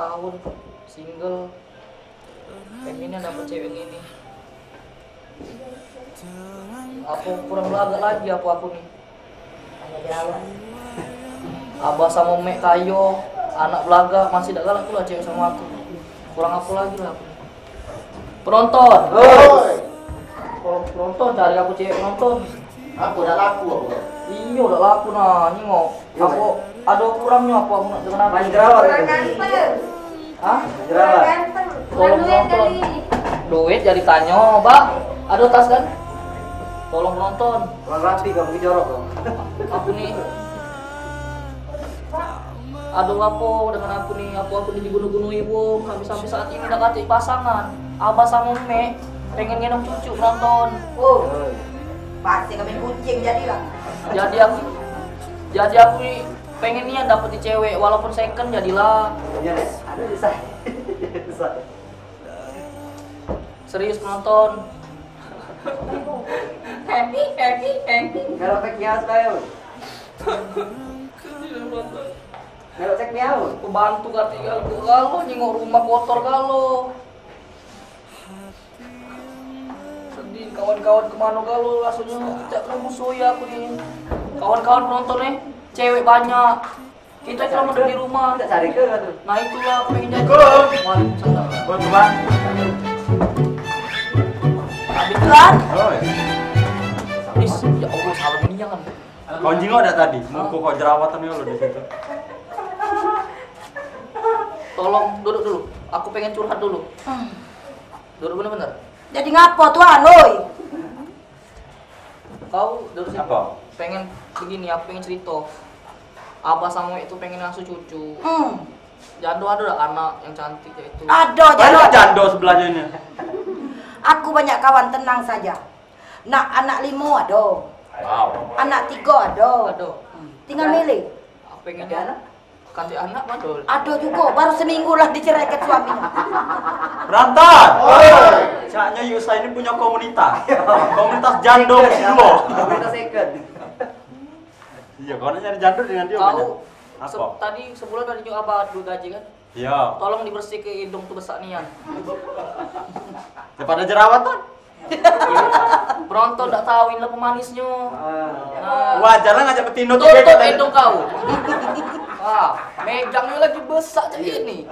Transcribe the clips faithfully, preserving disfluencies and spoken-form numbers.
Tahun single, pengennya dapat cewek ini. Apa kurang belagak lagi apa aku ni? Abah sama mek kayo, anak belagak, masih dak galak pula cewek sama aku. Kurang apa lagi lah aku? Penonton. Oi. Kalau penonton, cari aku cewek penonton. Aku dak laku aku. Iyo, dak laku nah, nyengok. Aku ada kurangnya apa aku nak dengan aku? Main jerawat. Hah? Jerawat. Tolong penonton. Duit jadi tanyo, Bang. Ada tas kan? Tolong penonton. Kurang rapi kau, pergi jorok kau. Aku ni. Aduh, apo dengan aku ni? Apo aku ni diguno-gunoi wong? Sampai-sampai saat ini dak katek pasangan. Abah sama Mek pengen ngendong cucu penonton. Oh, pasti kami kucing jadilah. Jadi aku, jadi aku ni pengen nian dapet di cewek, walaupun second jadilah. Yes, aduh, susah. Susah. Serius penonton. Happy, happy, happy. Kalau ke kios bae. Kalau cek miau. Pembantu katik galo, galo nyingok rumah kotor galo. Sedih kawan-kawan kemano galo, rasonyo cak kena musuhi aku ni. Kawan-kawan penonton eh, cewek banyak. Kita cuma di rumah. Kita cari ke tu. Nah, itulah aku pengen jadi. Assalamualaikum. Waalaikumsalam. Buat coba. Habis kan? Oi. Is, ya Allah, salam ini jangan. Kau jingok dak tadi? Muka kau jerawatan ya lo di situ. Tolong duduk dulu. Aku pengen curhat dulu. Duduk bener-bener. Jadi ngapo tuan, oi? Kau duduk situ. Apa? Pengen begini, aku pengen cerita. Abah sama Mek itu pengen ngasuh cucu. Hmm. Jando ada dak anak yang cantik kayak itu? Ada, banyak jando. Jando sebelahnya ini. Aku banyak kawan, tenang saja. Nak anak limo ada. Wow. Anak tiga ada. Ada. Hmm. Tinggal milih. Aku pengennya anak. Katik anak mah dol. Ada juga, baru seminggu lah diceraikan suaminya. Berantak. Oi. Caknya Yusa ini punya komunitas. Komunitas jando. Komunitas second. Iya, kau nak nyari jando dengan dia. Kau banyak. Apa? Se-, tadi sebulan ada juga abah dua gaji kan? Iya. Tolong dibersihke hidung tu besak nian. Daripada jerawatan. Penonton dak tahu inilah pemanisnyo. Ah. Nah. Wajar lah ngajak betino tu. Tutup hidung kau. Ah, megangnyo lagi besak cak ini.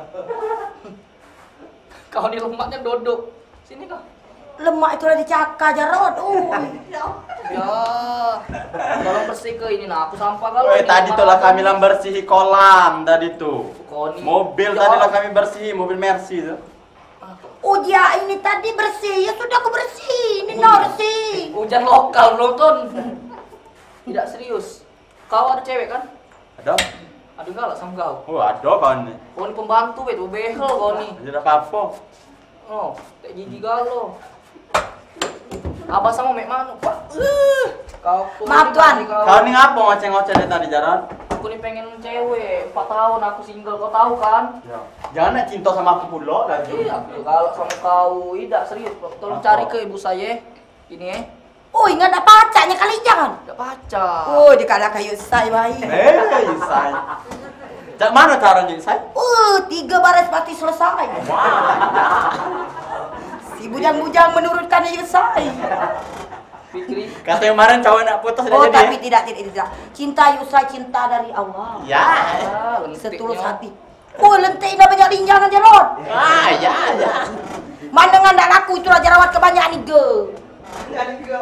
Kau ni lemaknyo dodok. Sini kau. Lemak itu lah dicakar, Jarot. Ui. Ya. Tolong bersihke ini nah, aku sampah kalau. Weh, ini tadi tu lah kami lah bersihi kolam tadi tu. Kau ni. Mobil tadi lah kami bersihi, mobil Mercy tu. Ujian ini tadi bersih, ya sudah aku bersih, ini no bersih. Ujian lokal penonton. Tidak serius. Kau ada cewek kan? Ada. Ada galak sama kau? Oh, ada kau ni. Kau ni pembantu, weh, tu behel kau ni. Tidak apa-apa. Oh, tak jijik galo. Abah sama Mek mano, Pak. Eh, kau pun. Maaf, Tuan. Kau ni ngapo ngoceh-ngoceh dari tadi, Jaran? Aku ni pengen cewek, empat tahun aku single, kau tahu kan? Ya. Jangan nak cinta sama aku pula lagi. Iya, aku galak sama kau. Idak serius, Pak. Tolong cari ke ibu saya. Ini eh. Oi, nggak ada pacaknya kali jangan. Dak pacak. Oh, dia kalah kayu sai baik. Eh, sai. Cak mano caranya, sai? Oh, tiga baris mati selesai. Wah. Si bujang-bujang menurutkan Yusai. Fikri. Kata yang kemarin cowok nak putus. Oh, jadi, tapi ya? Tidak, tidak, tidak. Cinta Yusai, cinta dari Allah. Ya. Ah, lentiknya. Setulus hati. Oh, lentik dah banyak linjangan, Jarot. Ah, ya, ya. Manengan dak laku itulah jerawat kebanyakan niga. Banyak niga.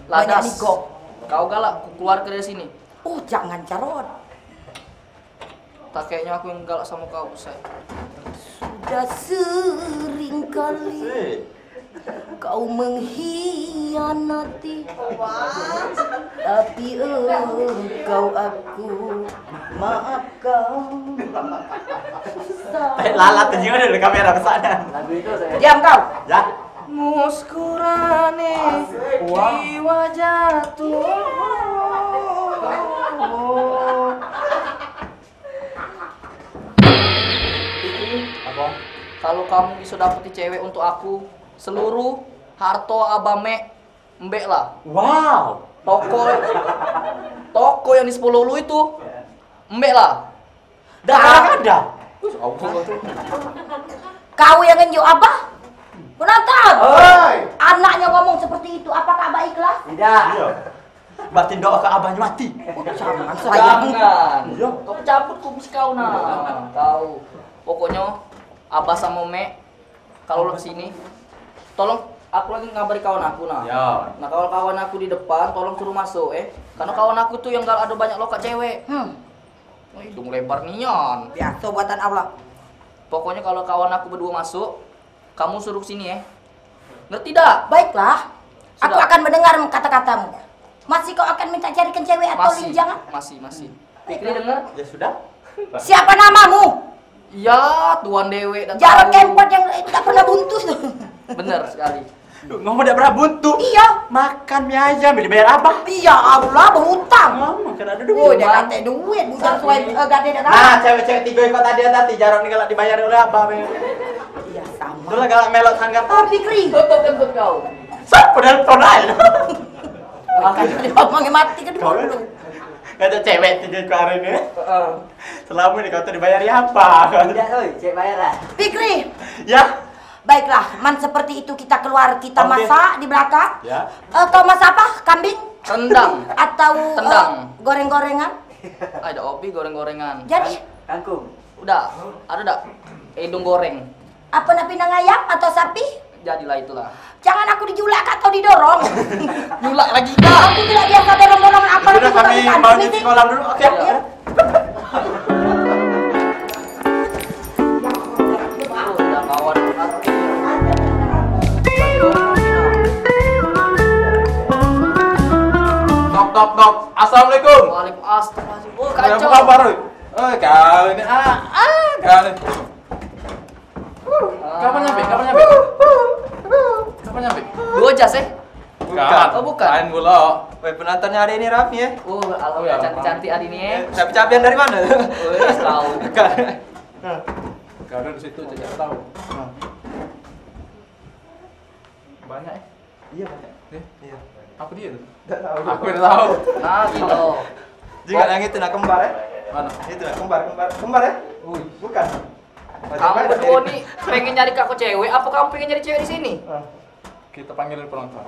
Ladas. Banyak niga. Kau galak, ku keluar ke dari sini. Oh, jangan, Jarot. Tak kayaknya aku yang galak sama kau, Sek. Sudah sering kali. Sek. Kau mengkhianati, tapi engkau aku maafkan. Eh, lalat tu juga ada kamera besar dah. Lagu itu saya. Diam kau. Ya. Muskurane di wajah tu. Fikri, apa? Kalau kamu bisa dapeti cewek untuk aku, seluruh harta Abah Mek, embek lah. Wow. Toko, toko yang di sepuluh lu itu, embek lah. Dah ada. Kau yang ngenjuk abah? Penonton! Oi! Anaknya ngomong seperti itu, apakah abah ikhlas? Tidak. Iya. Batin doa ke abahnya mati. Oh, jangan sayang. Jangan. Iya. Kau cabut kumis kau nah. Kau. Pokoknya abah sama mek kalau ke sini, tolong aku lagi ngabari kawan aku nah. Ya. Nah, kalau kawan aku di depan, tolong suruh masuk eh. Karena kawan aku tuh yang gal ada banyak lokak cewek. Hmm. Wah, hidung lebar nian. Biasa buatan Allah. Pokoknya kalau kawan aku berdua masuk, kamu suruh sini eh. Ngerti dak? Baiklah. Aku akan mendengar kata-katamu. Masih kau akan minta carikan cewek atau linjangan? Masih, masih. Fikri dengar? Ya sudah. Siapa namamu? Ya, tuan dewek dah. Jarang kempot yang tak pernah buntu. Bener sekali. Ngomong dak pernah buntu. Iya. Makan mie ayam dibayar abah. Iya, Allah berhutang. Ngomong kan ada duit. Woi, dia kate duit, bukan suai eh, gade dah. Nah, cewek-cewek tiga ikut tadi tadi jarang nih kalau dibayar oleh abah. Iya, sama. Itulah galak melok sanggar tadi. Fikri. Tutup kentut kau. Siapa nelpon aja? Makanya dia ngomongnya mati ke dulu. Kata cewek tiga ikut hari ini. Heeh. Selama ini kau tuh dibayar apa? Tidak, oi, cek bayaran. Fikri. Ya. Baiklah, man seperti itu kita keluar, kita masak di belakang. Ya. Eh, kau masak apa? Kambing? Rendang. Atau eh, goreng-gorengan? Ada opi goreng-gorengan. Jadi? Kangkung. Udah, ada dak? Hidung goreng. Apa nak pinang ayam atau sapi? Jadilah itulah. Jangan aku dijulak atau didorong. Julak lagi dah. Aku tidak biasa dorong-dorong apa. Sudah, kami mau cuci kolam dulu. Oke. Ya. Tok, tok, tok. Assalamualaikum. Waalaikumsalam. Oh, kacau. Apa kabar, oi? Oi, kau ini ah, ah, kau ni. Kapan nyampe? Kapan nyampe? Kapan nyampe? Dua jas eh? Bukan. Oh, bukan. Lain pula. Weh, penontonnya hari ini rame eh. Oh, alhamdulillah cantik-cantik hari ini eh. Capi-capian dari mana? Weh, tahu. Bukan. Kau di situ cek tahu. Banyak eh. Iya banyak. Eh? Iya. Apa dia tu? Tidak tahu. Aku tidak tahu. Nah, gitu. Jika yang itu nak kembar eh? Mana? Itu nak kembar, kembar, kembar eh? Ui. Bukan. Kamu berdua ni pengen nyari kakak cewek apa kamu pengen nyari cewek di sini? Kita panggil penonton.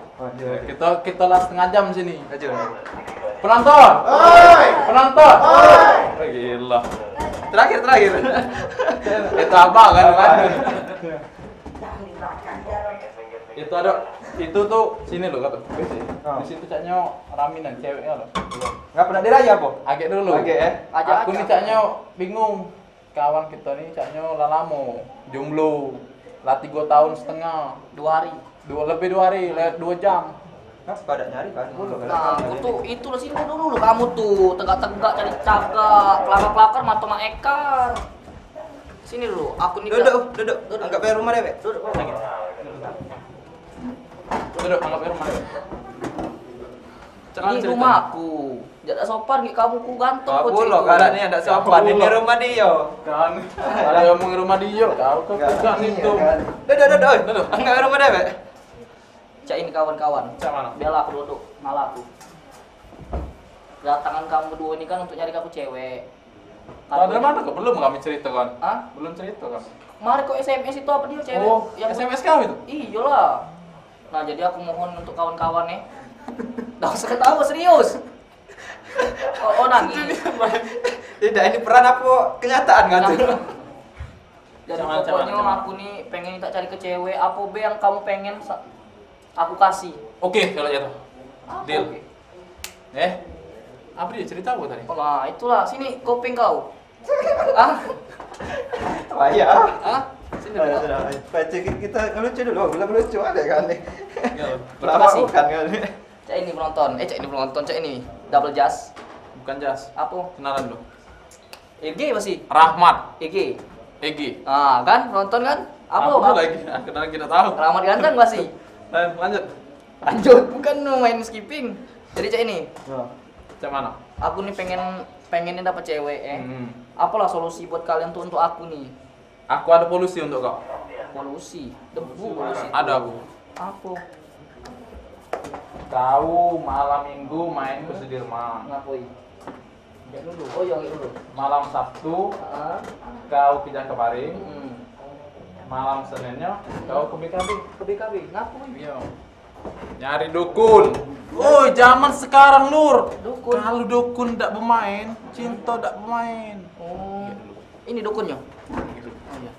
Kita kita lah setengah jam sini. Aja. Penonton. Oi. Penonton. Oi. Gila. Terakhir terakhir. Itu apa kan? Itu ada itu tuh sini loh kata. Di situ caknya raminan ceweknya loh. Ngapa nak diraya apa? Agak dulu. Agak eh. Aku ni caknya bingung. Kawan kita ni caknyo lah lamo jomblo, lah tigo tahun setengah. Dua hari. Dua, lebih dua hari, lewat dua jam. Kan pada nyari kan dulu kan. Nah, aku tuh itu lah sini dulu kamu tuh tegak-tegak cari cagak, kelakar-kelakar mata mak ekar. Sini dulu, aku ni duduk, duduk, duduk. Anggap rumah dewek. Duduk. Duduk, anggap rumah dewek. Ini rumah aku. Jak dak sopan gek kamu ku gantung. Aku lo galak ni dak sopan. Ini rumah dia. Kan. Ada yang mau rumah dia. Kau kau kan itu. Duduk duduk. Duduk. Enggak rumah dia, Bek. Cak ini kawan-kawan. Cak mana? Biarlah aku duduk, ngalah aku. Kedatangan kamu berdua ini kan untuk nyari aku cewek. Dari mana kau? Belum kami cerita kan? Hah? Belum cerita kan? Kemarin kok S M S itu apa dia cewek? Oh, yang S M S kau itu? Iyalah. Nah, jadi aku mohon untuk kawan-kawan nih. Dah usah ketawa serius. Oh, oh nangis. Tidak, ini peran apa kenyataan kan? Jadi pokoknya aku nih pengen tak cari ke cewek, apa be yang kamu pengen aku kasih. Oke kalau gitu. Deal. Eh, apa dia cerita apa tadi? Nah, itulah sini kuping kau. Ah? Wah, iya. Ah? Sini dulu. Baca kita ngelucu dulu, belum lucu ada kan nih. Lama bukan kan. Cak ini penonton, eh cak ini penonton, cak ini double jas. Bukan jas. Apa? Kenalan dulu. E G masih. Rahmat. E G. E G. Ah, kan penonton kan? Apa? Apa lagi? Kenalan kita tahu. Rahmat ganteng masih. Lanjut. Lanjut, bukan main skipping. Jadi cak ini. Cak mana? Aku nih pengen pengen nih dapat cewek eh. Apalah solusi buat kalian tuh untuk aku nih? Aku ada polusi untuk kau. Polusi, debu polusi. Ada aku. Apa? Kau malam minggu main ke Sudirman. Ngapoi? Dulu. Oh, iya, dulu. Malam Sabtu, ah, kau ke Jakabaring. Hmm. Malam Seninnyo, kau ke B K B. Ke B K B, ngapo? Iya. Nyari dukun. Woi, zaman sekarang, Lur. Dukun. Kalau dukun dak bermain, cinta dak bermain. Oh. Ini dukunnyo? Gitu. Oh, iya.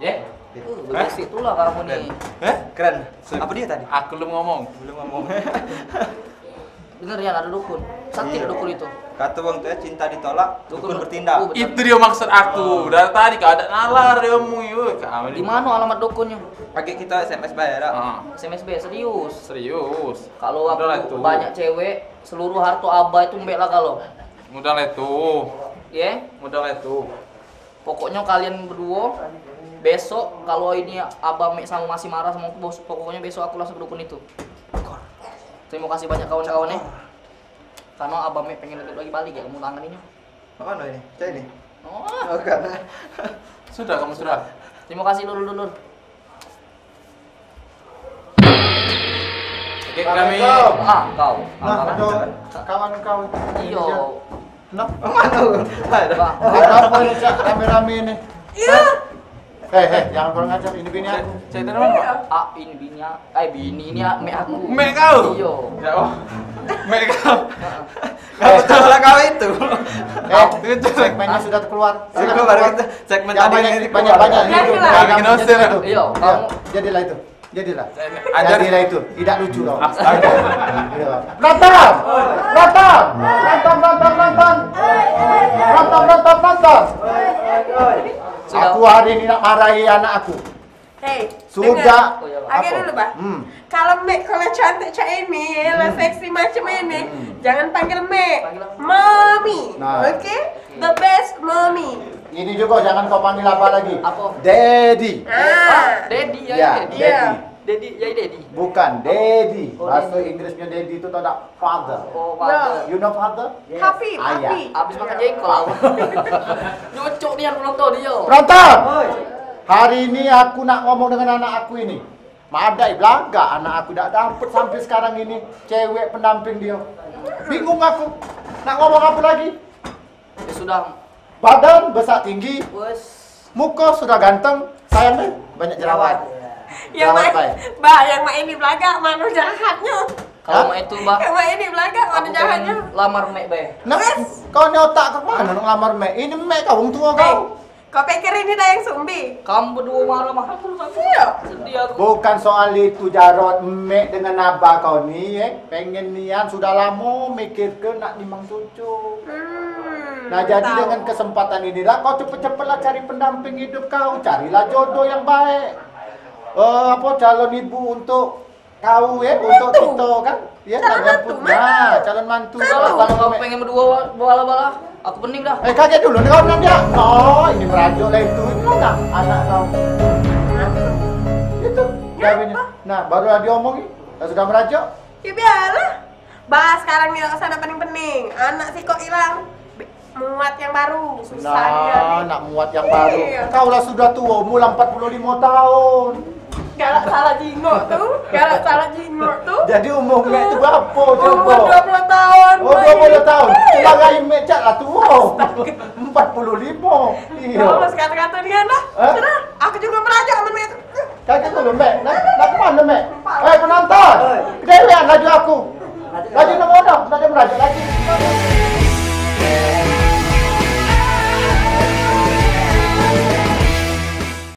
Ye? Uh, begitu itulah kamu nih. Hah? Keren. Apa dia tadi? Aku belum ngomong. Belum ngomong. Bener ya, ada dukun. Sakti dukun itu. Kata wong tuh ya, cinta ditolak, dukun, dukun bertindak. Oh, betul. Itu dia maksud aku. Dari tadi kau ada nalar dia omong, woi, kau ni. Di mana alamat dukunnyo? Pakai kita S M S bae, dak? Ah. S M S bae, serius. Serius. Kalau aku banyak cewek, seluruh harta abah itu mbek lah kalau. Mudah lah itu. Ye? Mudah lah itu. Pokoknyo kalian beduo besok, kalau ini abah mek samo masih marah samo aku, bos, pokoknyo besok aku langsung ke dukun itu. Terimo kasih banyak kawan-kawan, eh. Kareno abah mek pengen lagi balik ya, kamu tangan ini. Apa no ini? Cak ini? Oh. Bukan. Sudah, kamu sudah. Terimo kasih, Lur, Lur, Lur. Oke, kami. Ah, kau. Nah, ada kawan kau. Iyo. Nah, mana? Bah. Ada apa ini, Cak, rame-rame ini? Iya. Hei, hei, jangan kurang ajar. Ini bini aku. Cerita dulu. Ah, ini bini aku. Eh, bini ini, ah, mek aku. Mek kau? Iyo. Ya, oh. Mek kau. Kau tahu lah kau itu. Eh, itu segmennya sudah keluar. Sudah keluar. Segmen tadi ini banyak-banyak. Jangan bikin dosen. Iyo, kamu. Jadilah itu. Jadilah. Ajar. Jadilah itu. Tidak lucu kau. Astaga. Iya. Nonton! Nonton! Nonton, nonton, nonton! Nonton, nonton, nonton! Sudah. Aku hari ini nak marahi anak aku. Hei, sudah. Dengar. Agak dulu, Bah. Hmm. Kalau Mek, kalau cantik cak ini, lah seksi macam ini, jangan panggil Mek. Panggil apa? Mami. Nah. Oke? The best mommy. Ini juga jangan kau panggil apa lagi. Apa? Daddy. Ah. Daddy, ya, ya, Daddy. Daddy, ya, Daddy. Bukan, daddy. Oh, bahasa Inggrisnya daddy itu tau dak? Father. Oh, father. You know father? Yes. Papi, ayah. Papi. Habis makan jengkol aku. Nyocok nian penonton dia. Penonton. Oi. Hari ini aku nak ngomong dengan anak aku ini. Madai belagak anak aku dak dapet sampai sekarang ini cewek pendamping dia. Bingung aku. Nak ngomong apa lagi? Ya sudah. Badan besak tinggi. Wes. Muka sudah ganteng, sayang deh, banyak jerawat. Yang jerawat, mak, Bay. Bah, yang mak ini belagak, mano jahatnyo. Kalau mak itu, Bah. Yang mak ini belagak, mano jahatnyo. Lamar mek, Bay. Nah, kau ni otak ke mana nak lamar mek? Ini mek kau, wong tua kau. Kau pikir ini dah yang sumbi? Kamu berdua marah mahal terus aku. Iya. Sedih aku. Bukan soal itu, Jarot. Mek dengan abah kau ni, eh, pengen nian sudah lama mikir ke nak nimang cucu. Hmm, nah, jadi dengan kesempatan inilah kau cepet-cepetlah cari pendamping hidup kau, carilah jodoh yang baik. Eh, apa, calon ibu untuk kau, ya, untuk kita kan? Ya, calon mantu, nah, calon mantu. Kalau kau pengen berdua bala-bala, aku pening dah. Eh, kaget dulu nih kau nanya. Oh, ini merajuk lah itu. Ini mana anak kau? Itu, kawinnya. Nah, barulah diomongin. Lah sudah merajuk. Ya, biarlah. Bah, sekarang ni dak usah nak pening-pening. Anak sikok hilang. Muat yang baru, susah. Nah, nak muat yang baru. Iya. Kau lah sudah tua, umur lah empat puluh lima tahun. Galak salah jingok tu, galak salah jingok tu. Jadi umur mek tu berapa coba? Umur dua puluh tahun. Oh, dua puluh tahun. Sebagai mek cak lah tua. Empat puluh lima. Iya. Kau kata-kata dengan dah. Hah? Sudah, aku juga merajuk sama mek tu. Kagek dulu, Mek. Nak, nak ke mana, Mek? Eh, penonton. Kedewean laju aku. Laju nak mana? Nak dia merajuk lagi.